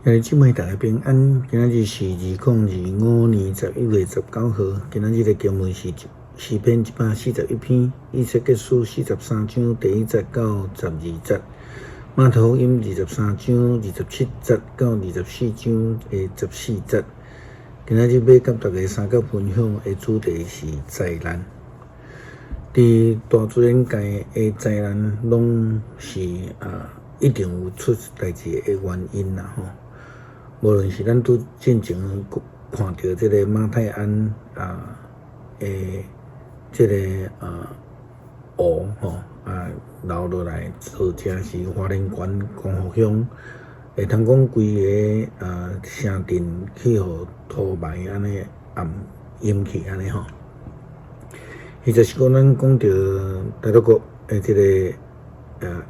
兄弟姊妹大家平安，今仔日是2025年11月19號。今仔日的經文是詩篇141篇，以西結書43章第1節到12節，馬太福音23章27節到24章的14節。今仔日欲佮大家相佮分享的主題是災難。佇大自然界的災難，攏是一定有出代誌的原因啦吼。無論是咱拄進前看著這個馬太鞍的這個湖吼流落來，或者是花蓮縣光復鄉，會通講規个城鎮去予塗埋按呢淹淹去按呢吼。或者是講咱講著大陸國的這個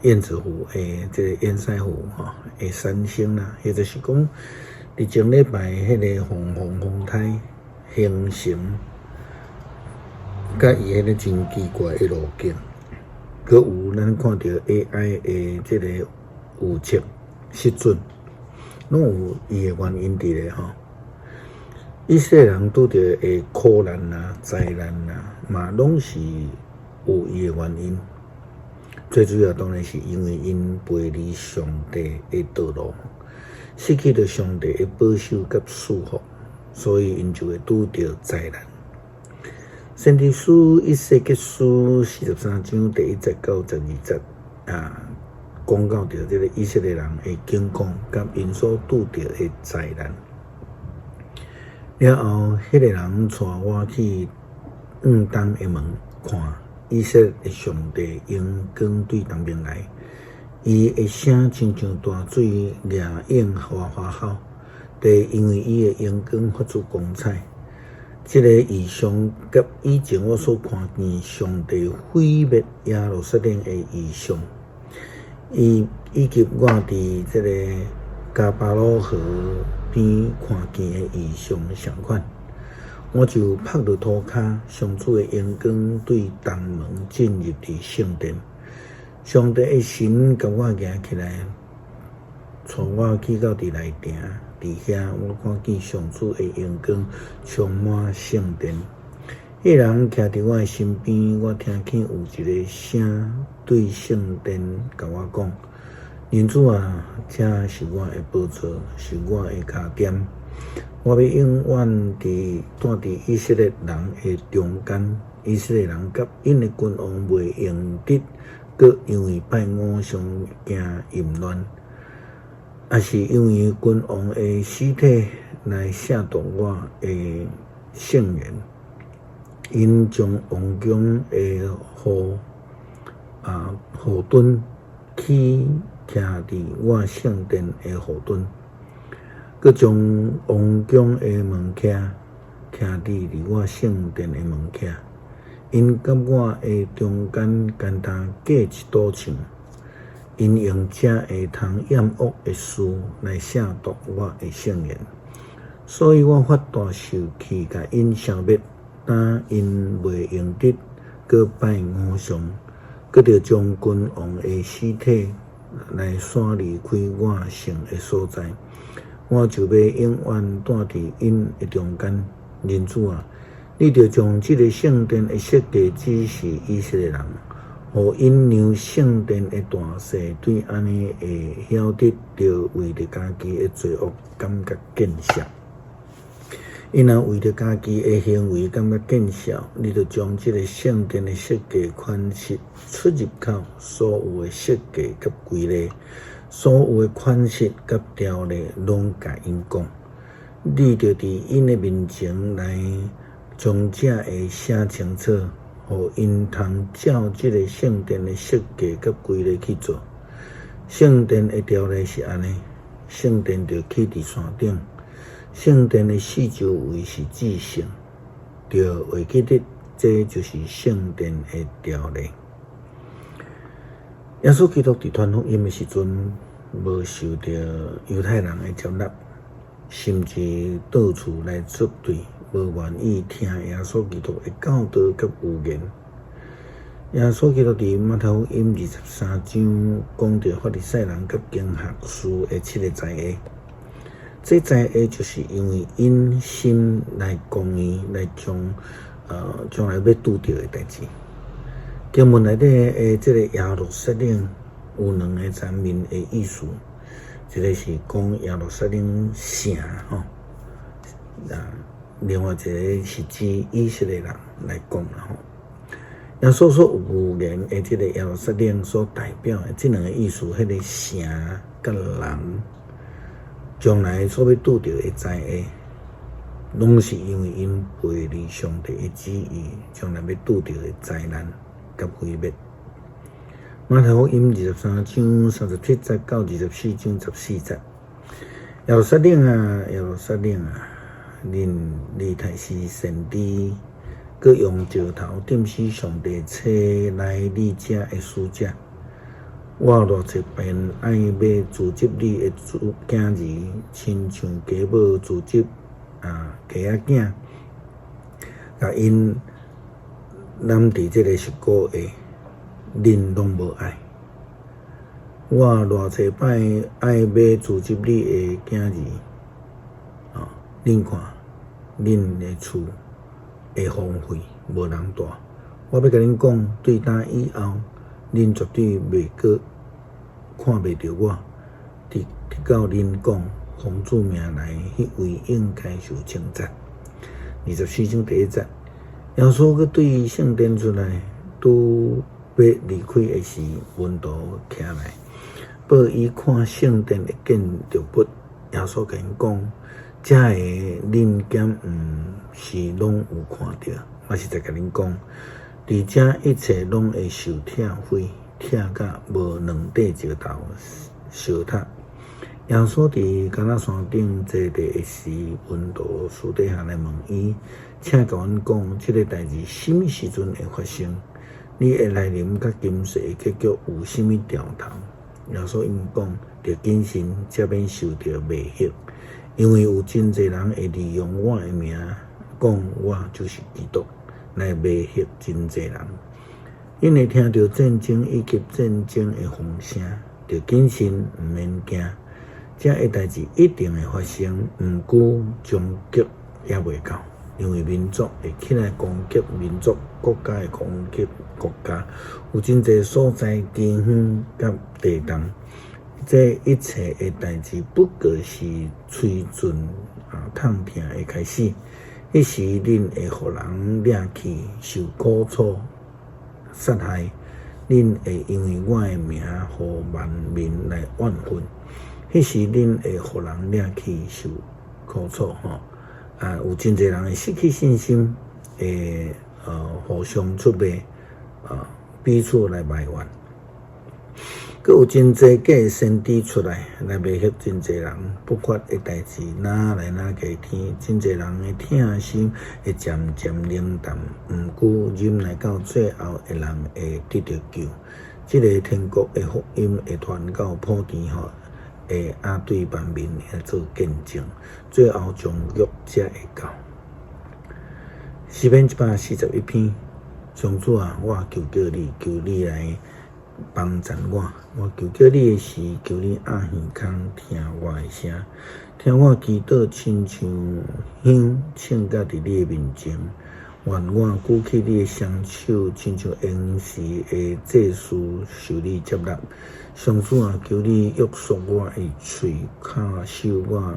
燕子湖的這個堰塞湖吼的產生啦，或者是講佇前禮拜彼个鳳凰風颱形成，佮伊彼个真奇怪的路徑，閣有咱看著 AI 的這個預測失準，攏有伊的原因佇咧吼。以色列人拄著的苦難啊、災難啊，嘛攏是有伊的原因。最主要當然是因為𪜶背離上帝的道路，失去著上帝的保守佮賜福，所以𪜶就會拄著災難。先知書以西結書43章第1節到12節啊，講到著這個以色列人的境況佮𪜶所拄著的災難。了後，彼個人帶我去向東的門看。以色列的上帝榮光對東邊來，伊的聲親像大水掠湧嘩嘩吼，地因為伊的榮光發出光彩。這個異象佮以前我所看見上帝毀滅耶路撒冷的異象，以及我佇這個迦巴羅河邊看見的異象相款。我就伏佇塗跤，上主的榮光對東門進入佇聖殿。上帝的神共我舉起來，帶我去到佇內埕，佇遐我看見上主的榮光充滿聖殿。彼個人徛佇我的身邊，我聽見有一个聲對聖殿共我講：人子啊，這是我的寶座，是我的跤墊。我欲永遠佇住佇以色列人的中間，以色列人佮𪜶的君王袂用得，閣因為拜偶像行淫亂，抑是因為君王的屍體來褻瀆我的聖言。𪜶將王宮的護盾起徛佇我聖殿的護盾。閣將王宮的門徛徛佇我聖殿的門徛，𪜶佮我的中間干焦隔一堵牆，𪜶用這會通厭惡的事來褻瀆我的聖言，所以我發大受氣，共𪜶消滅，但𪜶袂用得閣拜偶像，閣著將君王的屍體來徙離開我聖的所在。我就欲永遠住佇𪜶的中間。人子啊，你著將這个聖殿的設計指示以色列人，予𪜶量聖殿的大細，對按呢會曉得著為著家己的罪惡感覺見笑。𪜶若為著家己的行為感覺見笑，你著將這个聖殿的設計款式、出入口所有的設計佮規例，所有的款式佮條例，攏共𪜶講。你著佇𪜶的面前來將這个寫清楚，予𪜶通照這个聖殿的設計佮規例去做。聖殿的條例是按呢：聖殿著起佇山頂，聖殿的四周圍是至聖，著會記得這就是聖殿的條例。耶穌基督佇傳福音的時陣，無受著猶太人的接納，甚至到處來作對，無願意聽耶穌基督的教導佮預言。耶穌基督佇馬太福音23章講著法利賽人佮經學士的七个災禍。這災禍就是因為𪜶心內剛硬，來將來欲拄著的代誌。經文內底的這个耶路撒冷有兩个層面的意思，一个是講耶路撒冷城吼，啊，另外一个是指以色列人來講啦吼。耶穌所預言的這个耶路撒冷所代表的這兩个意思，彼个城佮人將來所欲拄著的災禍，攏是因為𪜶背離上帝的旨意，將來欲拄著的災難佮毀滅。馬太福音23章37節到24章14節。耶路撒冷啊，耶路撒冷啊，恁你刣死先知，閣用石頭釘死上帝差來你遮的使者。我偌濟遍愛欲組織你的子囝兒，親像雞母組織雞仔囝，共𪜶攬佇這个翼骨下，恁攏無愛。我偌濟擺愛欲組織你的囝兒，恁看，恁的厝會荒廢，無人蹛。我欲共恁講，對今以後，恁絕對袂閣看袂著我，直直到恁講奉主名來，彼位應該受稱讚。24章第1節，耶穌閣對聖殿出來，拄欲離開的時，門徒徛來，報伊看聖殿的建築物。耶穌共𪜶講：遮个恁敢毋是攏有看著？我實在共恁講，佇遮一切攏會受拆毀，拆甲無兩塊石頭相疊。耶穌佇橄欖山頂坐著的時，門徒私底下來問伊：請共阮講，這个代誌啥物時陣會發生？你的來臨佮今世的結局有啥物兆頭？耶穌𪜶講：著謹慎，才免受著迷惑，因為有真濟人會利用我的名講我就是基督，來迷惑真濟人。𪜶會聽著戰爭以及戰爭的風聲，著謹慎，毋免驚。這个代誌一定會發生，毋過終極猶未到，因為民族會起來攻擊民族，國家會攻擊國家，有真濟所在饑荒佮地動。這一切的代誌不過是催盡痛疼的開始。彼時恁會予人掠去受苦楚、殺害，恁會因為我的名予萬民來怨恨。彼時恁會予人掠去受苦楚，吼啊！有真濟人會失去信心，會互相出賣，彼此來埋怨。閣有真濟假先知出來，來迷惑真濟人，不法的代誌，若來若加添，真濟人的疼心會漸漸冷淡。毋過忍耐到最後的人會得著救。這个天國的福音會傳到普天吼，會也對萬民來做見證，最後終局才會到。詩篇141篇，上主啊，我求叫你，求你來幫贊我。我求叫你的時，求你掩耳孔聽我的聲，聽我祈禱，親像香衝到佇你的面前。願我舉起你的雙手，親像榮時的祭司受你接納。上主啊，求你約束我的喙，看守我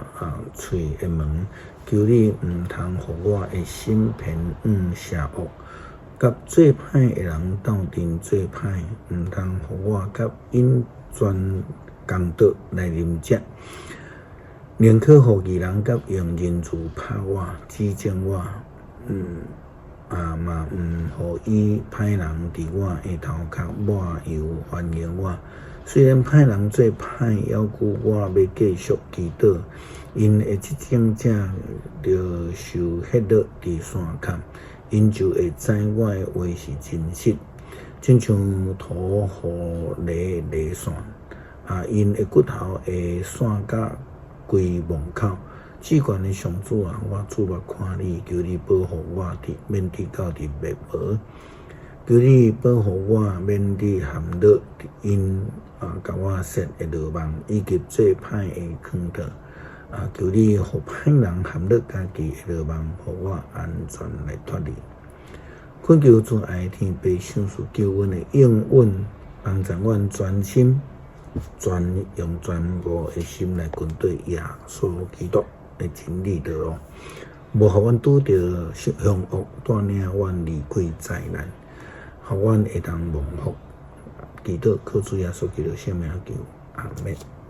喙的門。求你毋通予我的心偏向邪惡，佮做歹的人鬥陣做歹，毋通予我佮𪜶轉仝桌來啉食。寧可予義人佮用仁慈拍我，指正我，嘛毋予伊歹人佇我的頭殼抹油歡迎我。雖然歹人做歹，猶閣我欲繼續祈禱。𪜶的執政者著受歇落佇山崁，𪜶就會知我的話是真實。親像土予犁犁散，𪜶的骨頭會散甲規墓口。至懸的上主啊，我注目看你，求你保護我佇免得到佇滅亡，求你保護我免得陷落𪜶共我設的羅網，以及做歹的圈套。啊，求你予歹人陷入家己的羅網，予我安全來脫離。懇求慈愛天父賞賜救阮的應允，幫助阮專心專用全部的心來跟綴耶穌基督的真理道路，無予阮拄著兇惡，帶領阮離開災難，予阮會當蒙福。祈禱靠主耶穌基督聖名求，阿們。